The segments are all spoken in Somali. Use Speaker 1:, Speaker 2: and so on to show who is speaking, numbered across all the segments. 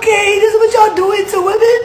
Speaker 1: Okay, this is what y'all doing to women?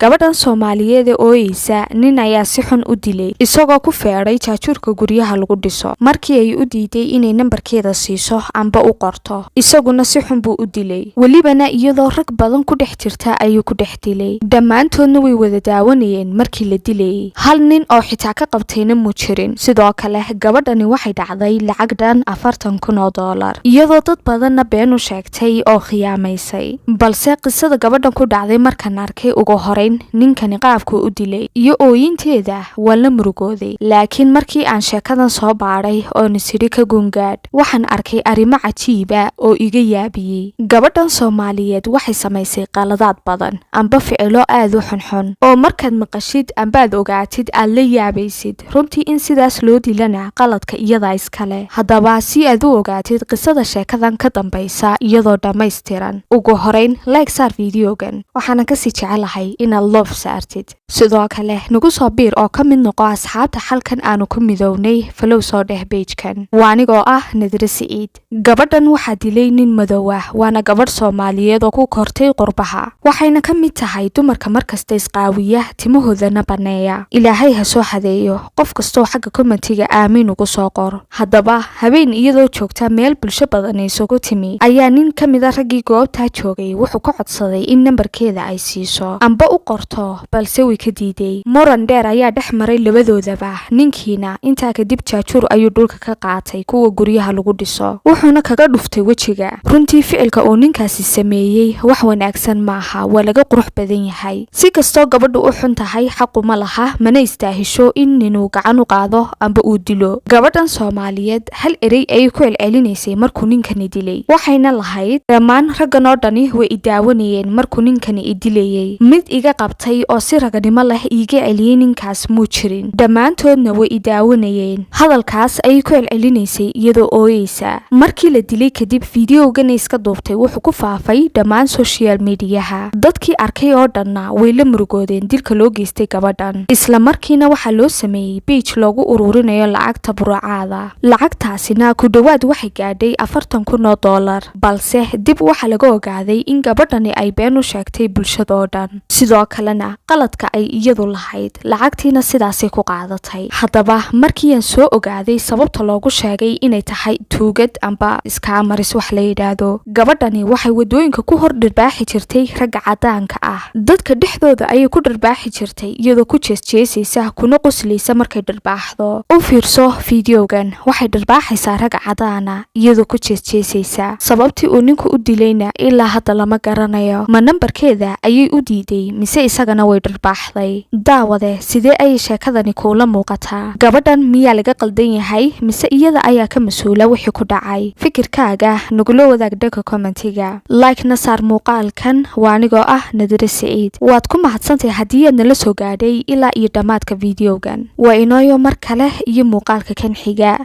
Speaker 2: Gabadhan Soomaaliyeed ee ooyeysa, nin ayaa si xun u dilay isagoo ku feedhay jaajuurka guryaha lagu dhiso markii ay u diiday inay nambarkeeda siiso amba u qorto. Isaguna si xun buu u dilay, welibana iyadoo rag badan ku dhex jirta ayuu ku dhex dilay. Dhammaantoodna way wada daawanayeen markii la dilayay, hal nin oo xitaa ka qabtayna mu jirin. Sidoo kale gabadhani waxay dhacday lacag dhan $40,000, iyadoo dad badanna been u sheegtay oo khiyaamaysay. Balse qisada gabadhan ku dhacday markaan arkay, ugu horeyn ninkani qaabku u dilay iyo ooyinteeda waan la murugooday, laakiin markii aan sheekadan soo baadhay oo nisiri ka gungaadh, waxaan arkay arrimo cajiiba oo iga yaabiyey. Gabadhan Soomaaliyeed waxay samaysay qaladaad badan amba ficilo aad u xunxun oo markaad maqashid ambaad ogaatid aad la yaabaysid. Runtii in sidaas loo dilana qaladka iyadaa iskale. Haddaba si aad u ogaatid qisada sheekadan ka dambaysa iyadoo dhammaystiran, ugu horeyn like saar videogan, waxaana kasii jecelahay inaad love saartid. Sidoo kale nagu soo biir oo ka mid noqo asxaabta xalkan aanu ku midownay. Follow soo dheh page-kan. Waa anigoo ah Nadire Siciid. Gabadhan waxaa dilay nin madow ah, waana gabadh Soomaaliyeed oo ku kortay qurbaha, waxayna ka mid tahay dumarka markasta isqaawiya, timahoodana baneeya. Ilaahay ha soo hadeeyo. Qof kastoo xagga comment-iga aamiin ugu soo qor. Haddaba habeen iyadoo joogta meel bulsho badan isugu timi ayaa nin ka mida raggii goobtaa joogay wuxuu ka codsaday in nambarkeeda ay siiso amba u qorto, balse way ka diiday. Muran dheer ayaa dhex maray labadoodaba. Ninkiina intaa kadib jaajuur ayuu dhulka ka qaatay kuwa guryaha lagu dhiso, wuxuuna kaga dhuftay wejiga. Runtii ficilka uu ninkaasi sameeyey wax wanaagsan maaha, waa laga qurux badan yahay. Si kastoo gabadhu u xun tahay, xaquma laha mana istaahisho in ninuu gacan u qaado amba uu dilo. Gabadhan Soomaaliyeed hal erey ayay ku celcelinaysay markuu ninkani dilay, waxayna lahayd: "Dhammaan raggan oo dhani way i daawanayeen markuu ninkani i dilayey. Mid iga qabtay oo si raganimo leh iiga celiyey ninkaas muu jirin. Dhammaantoodna way i daawanayeen." Hadalkaas ayay ku celcelinaysay iyadoo ooyeysa. Markii la dilay kadib fideogana iska duubtay wuxuu ku faafay dhammaan social media-ha. Dadkii arkay oo dhanna way la murugoodeen dilka loo geystay gabadhan. Isla markiina waxaa loo sameeyey page loogu ururinayo lacagta buracaada. Lacagtaasina ku dhowaad waxay gaadhay $40,000. Balse dib waxaa laga ogaaday in gabadhani ay been u sheegtay bulshadoo dhan, sidoo kalena qaladka ay iyadu lahayd, lacagtiina sidaasay ku qaadatay. Haddaba markii aan soo ogaaday sababta loogu sheegay inay tahay tuugad amba scammer-is wax la yidhaahdo, gabadhani waxay wadooyinka ku hor dhirbaaxi jirtay ragga cadaanka ah. Dadka dhexdooda ayay ku dhirbaaxi jirtay iyadoo ku jeesjeesaysa kuna qoslaysa markay dhirbaaxdo. U fiirso fideogan, waxay dhirbaaxaysaa rag cadaana iyadoo ku jeesjeesaysa. Sababtii uu ninku u dilayna ilaa hadda lama garanayo. Ma nambarkeeda ayay u diiday mise isagana way dhirbaaxday? Daawade, sidee ayay sheekadani kuula muuqataa? Gabadhan miyaa laga qaldan yahay mise iyada ayaa ka mas-uula wixii ku dhacay? Fikirkaaga nagula wadaag dhanka comment-iga, like-na saar muuqaalkan. Waa anigoo ah Nadire Siciid. Waad ku mahadsantahay haddii aad nala soo gaadhay ilaa iyo dhammaadka videogan. Waa inooyo mar kale iyo muuqaalka kan xiga.